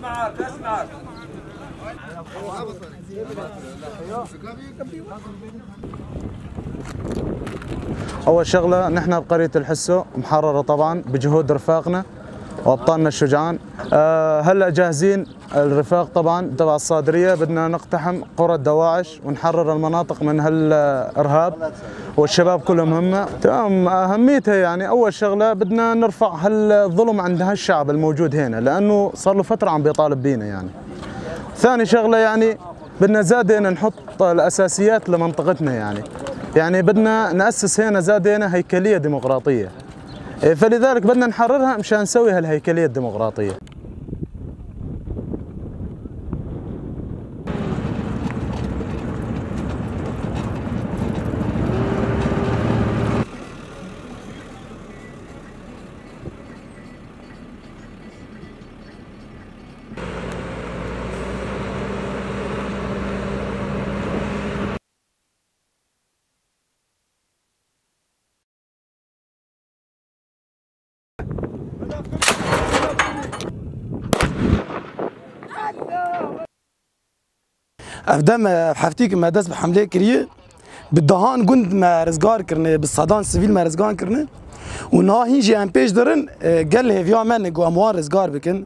اسمعك اسمعك. أول شغلة نحن بقرية الحسو محررة طبعا بجهود رفاقنا وأبطالنا الشجعان. هلا جاهزين الرفاق طبعا تبع الصادرية، بدنا نقتحم قرى الدواعش ونحرر المناطق من هالإرهاب، والشباب كلهم همة. تمام، أهميتها يعني أول شغلة بدنا نرفع هالظلم عند هالشعب الموجود هنا، لأنه صار له فترة عم بيطالب بينا يعني. ثاني شغلة يعني بدنا زاد هنا نحط الأساسيات لمنطقتنا، يعني بدنا نأسس هنا زاد هنا هيكلية ديمقراطية، فلذلك بدنا نحررها مشان نسوي هالهيكلية الديمقراطية. افدام حفتيك ما دست بحمله كريه بالدهان جند ما رزقار كرنه بالصدان سيفيل ما رزقار كرنه وناهين جي ام بيش درن قال هيفيا من جو اموار رزقار بكن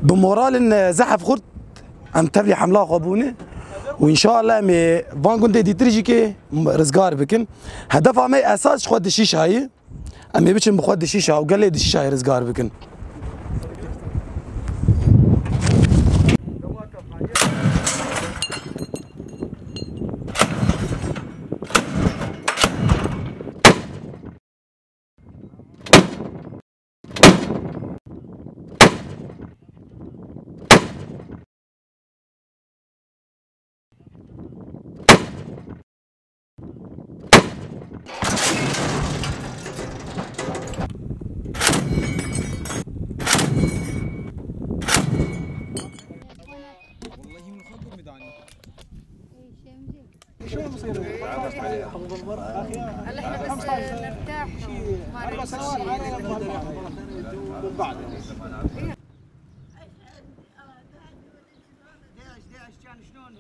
بمورال زحف خرد ام تبلي حمله غابونه وان شاء الله مي فان جند دي تريجي رزقار بكن هدف عمي اساس خد الشيشه هاي امي بيش بخد الشيشه وقال لي الشيشه هاي رزقار بكن. احنا بس نرتاح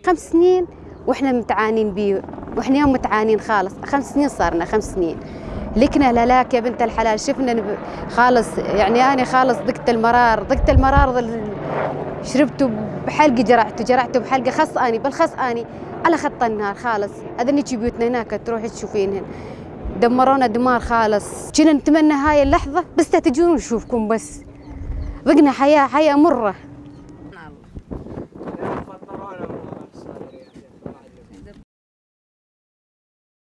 5 سنين واحنا متعانين بيه، واحنا يوم متعانين خالص. 5 سنين صارنا 5 سنين لكنا الهلاك يا بنت الحلال. شفنا خالص يعني انا خالص ضقت المرار، ضقت المرار شربته بحلقي، جرعته بحلقي، خص اني بالخص اني على خط النار خالص. هذا نيجي بيوتنا هناك تروحي تشوفينهن دمرونا دمار خالص. كنا نتمنى هاي اللحظة بس تجون ونشوفكم، بس ضقنا حياة مرة.